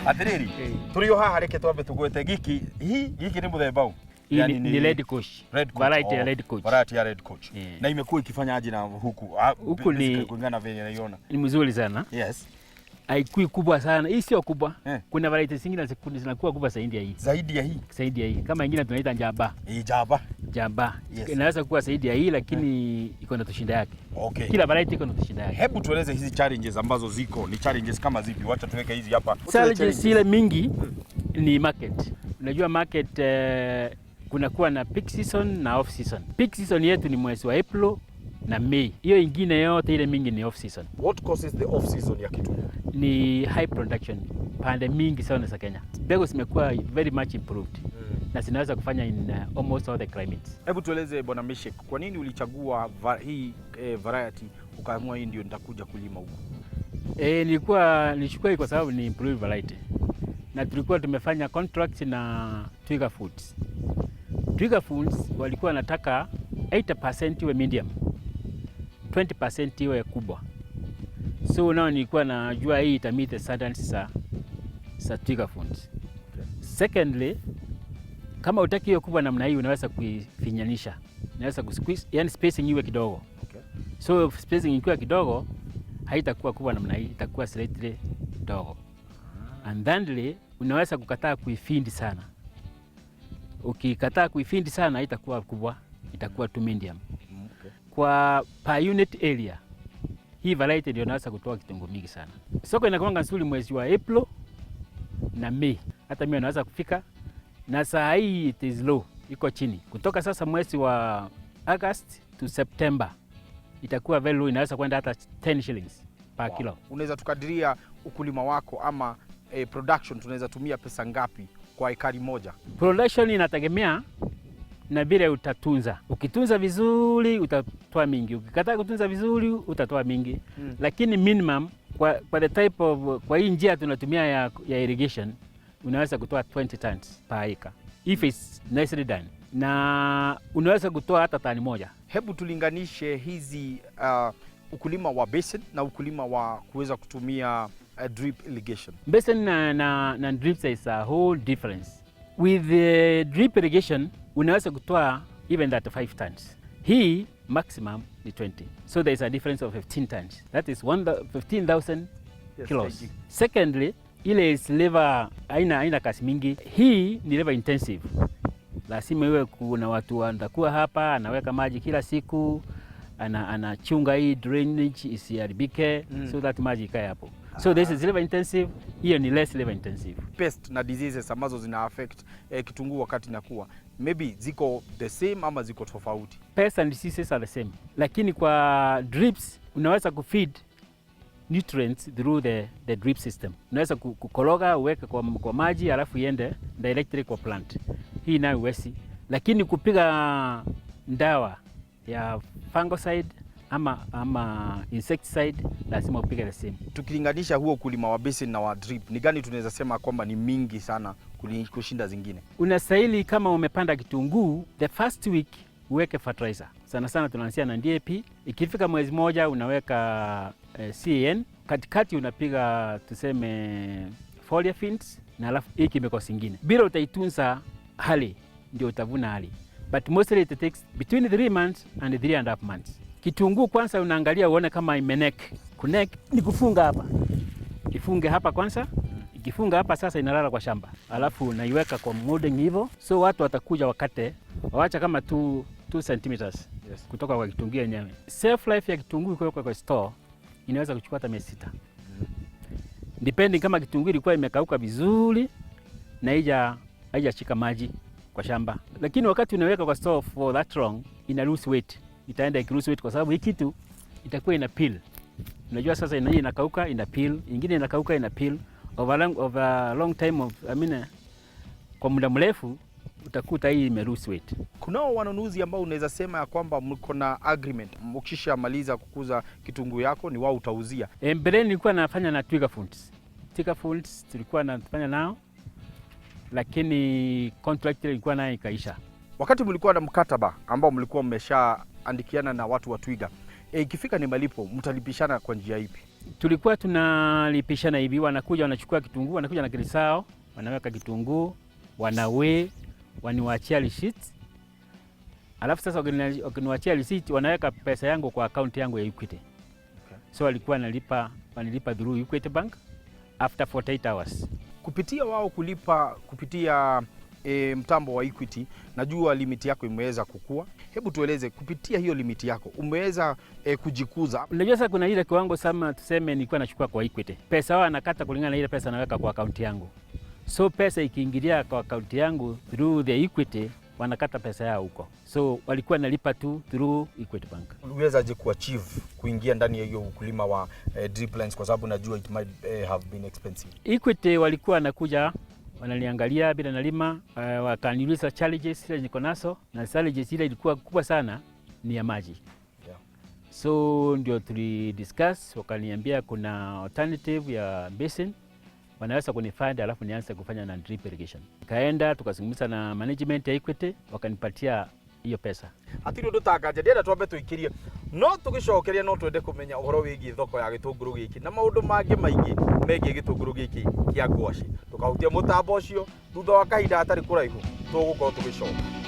Atiriri, turi o haha, reke twambe tugwete giki hi giki ni muthemba u? Hii Yani ni Red Coach. Red Coach. Variety ya Oh, Red Coach. Variety ya Red Coach. Eh. Na imekuwa ikifanyaje na huku? Huku Basically kulingana na venye naiona. Ni mzuri sana. Haikui kubwa sana. Hii sio kubwa. Kuna variety zingine zinakuwa kubwa zaidi ya hii. Zaidi ya hii. Zaidi ya hii. Kama ingine tunaita njaba. Hii jaba. Jamba. Inaweza kuwa zaidi ya hii, lakini iko na tushinda yake. Kila variety iko na tushinda yake. Hebu tueleze hizi challenges ambazo ziko. Ni challenges kama zipi? Wacha tuweke hizi hapa. Challenges ile mingi ni market. Unajua market, kunakuwa na peak season na off season. Peak season yetu ni mwezi wa April na May. Hiyo ingine yote ile mingi ni off season. What causes the off season ya kitunguu? Ni high production pande mingi sana za Kenya. Mbegu zimekuwa very much improved na zinaweza kufanya in almost all the climates. Hebu tueleze, Bwana Meshek, kwa nini ulichagua hii variety, ukaamua hii ndio nitakuja kulima huku? Nilikuwa nilichukua hii kwa sababu ni improved variety na tulikuwa tumefanya contract na Twiga Foods. Twiga Foods walikuwa wanataka 80% iwe medium, 20% iwe kubwa. So nao nilikuwa najua hii ita meet the standards za Twiga Foods. Secondly, kama utaki hiyo kubwa namna hii, unaweza kuifinyanisha, unaweza kusqueeze, yani spacing iwe kidogo. So spacing ikiwa kidogo, haitakuwa kubwa namna hii, itakuwa slightly dogo. And thirdly, unaweza kukataa kuifeed sana. Ukikataa kuifeed sana, haitakuwa kubwa, itakuwa tu medium. Kwa per unit area, hii variety ndio inaweza kutoa kitunguu mingi sana. Soko inakuwa nzuri mwezi wa April na May, hata mimi naweza kufika, na saa hii it is low, iko chini. Kutoka sasa mwezi wa August to September itakuwa very low, inaweza kwenda hata 10 shillings per kilo. Unaweza tukadiria ukulima wako ama production, tunaweza tumia pesa ngapi kwa ekari moja? Production inategemea na vile utatunza. Ukitunza vizuri utatoa mingi, ukikataa kutunza vizuri utatoa mingi. Lakini minimum kwa the type of, kwa hii njia tunatumia ya irrigation, unaweza kutoa 20 tons per acre if it's nicely done, na unaweza kutoa hata tani 1. Hebu tulinganishe hizi ukulima wa basin na ukulima wa kuweza kutumia drip irrigation. Basin na drip is a whole difference. With the drip irrigation unaweza kutoa even 35 tons. Hii maximum ni 20. So there is a difference of 15 tons. That is 15,000 kilos. Thank you. Secondly, ile is labor, haina kazi mingi. Hii ni labor intensive. Lazima iwe kuna watu watakuwa hapa, anaweka maji kila siku, anachunga hii drainage isiharibike so that maji ikae hapo. So this is labor intensive, hiyo ni less labor intensive. Pest na diseases ambazo zina affect kitunguu wakati inakuwa, maybe ziko the same ama ziko tofauti? Pests and diseases are the same, lakini kwa drips unaweza kufeed nutrients through the drip system. Unaweza kukoroga uweke kwa maji, alafu iende directly kwa plant. Hii nayo huwezi, lakini kupiga ndawa ya fungicide ama insecticide, lazima upige the same. Tukilinganisha huo ukulima wa basin na wa drip, ni gani tunaweza sema kwamba ni mingi sana kushinda zingine? Unastahili kama umepanda kitunguu, the first week uweke fertilizer. Sana sana tunaanzia na DAP. Ikifika mwezi moja unaweka CAN, katikati unapiga tuseme foliar feeds na alafu hii chemicals ingine. Bila utaitunza hali ndio utavuna hali. But mostly it takes between 3 months and 3.5 months. Kitunguu kwanza unaangalia uone kama imeneck. Kuneck ni kufunga hapa. Ifunge hapa kwanza. Ikifunga hapa sasa inalala kwa shamba, alafu unaiweka kwa molding hivyo, so watu watakuja wakate, wawacha kama 2 centimeters kutoka kwa kitunguu yenyewe. Shelf life ya kitunguu ikiwekwa kwa store inaweza kuchukua hata miezi 6, depending kama kitunguu ilikuwa imekauka vizuri na haijashika maji kwa shamba. Lakini wakati unaweka kwa store for that long, ina lose weight, itaenda iki lose weight kwa sababu hii kitu itakuwa ina peel. Unajua sasa ina inakauka, ina peel, ingine inakauka, ina peel over a long time of, I mean, kwa muda mrefu utakuta hii ime lose weight. Kunao wanunuzi ambao unaweza sema ya kwamba mko na agreement, mkishamaliza kukuza kitunguu yako ni wao utauzia? Mbeleni nilikuwa nafanya na Twiga Foods. Twiga Foods tulikuwa nafanya nao, lakini contract ile ilikuwa nayo ikaisha. Wakati mlikuwa na mkataba ambao mlikuwa mmeshaandikiana na watu wa Twiga, ikifika ni malipo, mtalipishana kwa njia ipi? Tulikuwa tunalipishana hivi, wanakuja wanachukua kitunguu, wanakuja na kilisao, wanaweka kitunguu, wanaweigh, waniwachia receipt. Alafu sasa wakiniwachia receipt, wanaweka pesa yangu kwa account yangu ya Equity. So walikuwa wanalipa through Equity Bank after 48 hours. Kupitia wao kulipa kupitia mtambo wa Equity, najua limit yako imeweza kukua. Hebu tueleze kupitia hiyo limit yako umeweza kujikuza. Unajua sasa kuna ile kiwango sama tuseme nilikuwa nachukua kwa Equity. Pesa wao anakata kulingana na ile pesa naweka kwa akaunti yangu. So pesa ikiingilia kwa akaunti yangu through the Equity, wanakata pesa yao huko. So walikuwa nalipa tu through Equity Bank. Uliwezaje kuachieve kuingia ndani ya hiyo ukulima wa drip lines, kwa sababu najua it might have been expensive? Equity walikuwa wanakuja wananiangalia bila nalima, wakaniuliza challenges ile niko nazo, na challenges ile ilikuwa kubwa sana ni ya maji. So ndio tulidiscuss, wakaniambia kuna alternative ya basin wanaweza kunifund, alafu nianze kufanya na drip irrigation. Nikaenda tukazungumza na management ya Equity, wakanipatia hiyo pesa. Hatirĩ ũndũ tanganja, ndĩrenda twambe tũikĩrie, no tũgĩcokeria no twende kũmenya ũhoro wĩgiĩ thoko ya gĩtũngũrũ gĩkĩ na maũndũ mangĩ maingĩ megiĩ gĩtũngũrũ gĩkĩ kĩa ngwacĩ. Tũkahutia mũtambo ũcio thutha wa kahinda hatarĩ kũraihu, tũgũkorwo tũgĩcoka.